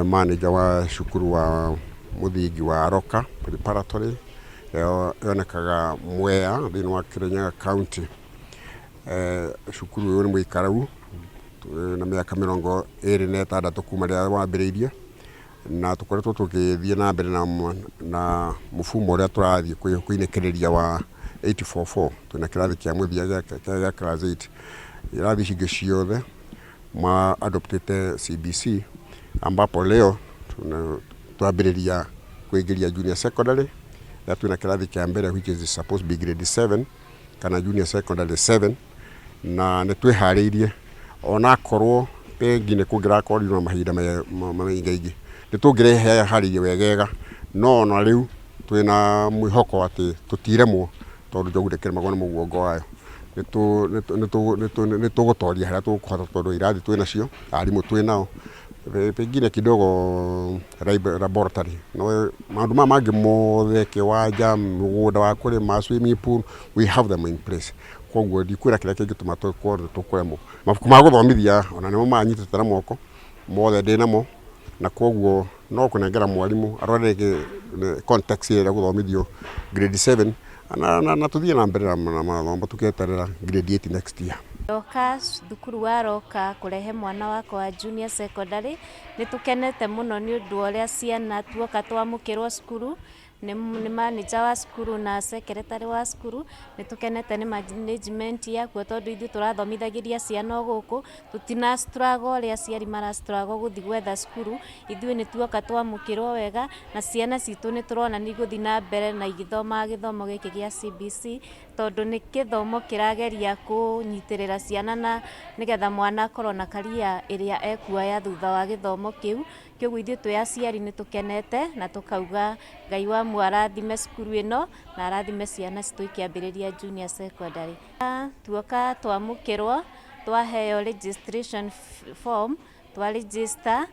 Manager wa cukuru wa mũthingi wa Roka Preparatory ĩyo yonekaga Mwea thĩinĩ wa Kirinyaga County. Cukuru ũyũ nĩ mũikarau na mĩaka 26 kuma rĩrĩa wambĩrĩirie, na tũkoretwo tũgĩthiĩ na mbere na mũfumo ũrĩa tũrathiĩ kũinĩkĩrĩria wa 844. Twĩna kĩrathi kĩa mũthia gĩa class 8. Irathi ici ingĩ ciothe ma adoptĩte CBC, ambapo leo twambĩrĩria kũingĩria junior secondary na twĩna kĩrathi kĩa mbere, which is supposed to be grade 7 kana junior secondary 7, na nĩ twĩharĩirie onakorwo pengine kũngĩrakorirwo na mahinda maingaingĩ nĩ tũngĩreharĩirie wegega, no ona rĩu twĩna mwĩhoko atĩ tũtiremwo, tondũ njogu ndĩkĩremagwo nĩ mũguongo wayo. Nĩ tũgũtoria harĩa tũkũhota, tondũ irathi twĩ nacio, arimũ twĩ nao, pengine kidogo laboratory, no maũndũ maya mangĩ mothe, kĩwanja, mũgũnda wa kũrĩma, swimming pool, we have them in place. Koguo ndikwĩra kĩrĩa kĩngĩtũma tũkorwo tũkũremwo. Mabuku ma gũthomithia ona nĩmo manyitĩte na moko mothe ndĩ namo, na koguo no kũnengera mwarimũ arore context ĩrĩa gũthomithio grade 7 na tũthiĩ na mbere na mathomo tũkĩeterera grade 8 next year. Ndoka thukuru wa Roka kũrehe mwana wakwa wa junior secondary. Nĩ tũkenete mũno nĩ ũndũ wa ũrĩa ciana tuoka twamũkĩrwo cukuru nĩ manager wa cukuru na secretary wa cukuru. Nĩ tũkenete nĩ management yakuo, tondũ ithuĩ tũrathomithagĩria ciana o gũkũ, tũtina struggle ũrĩa aciari mara struggle gũthiĩ gwetha cukuru. Ithuĩ nĩ tuoka twamũkĩrwo wega, na ciana citũ nĩ tũrona nĩ igũthiĩ na mbere na igĩthomaga gĩthomo gĩkĩ gĩa CBC, tondũ nĩ gĩthomo kĩrageria kũnyitĩrĩra ciana na nĩgetha mwana akorwo na career ĩrĩa ekuoya thutha wa gĩthomo kĩu. Kĩoguo ithuĩ twĩ aciari nĩ tũkenete na tũkauga Ngai wa arathime cukuru ĩno na arathime ciana citũ ikĩambĩrĩria junior secondary. Tuoka twamũkĩrwo, twaheo registration form, twa register,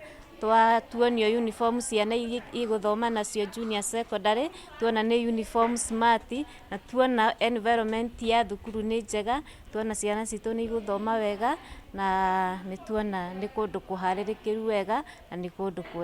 tuonio uniform ciana igũthoma nacio junior secondary, tuona nĩ uniform smart, na tuona environment ya thukuru nĩ njega, tuona ciana citũ nĩ igũthoma wega, na nĩ tuona nĩ kũndũ kũharĩrĩkĩru wega na nĩ kũndũ kwega.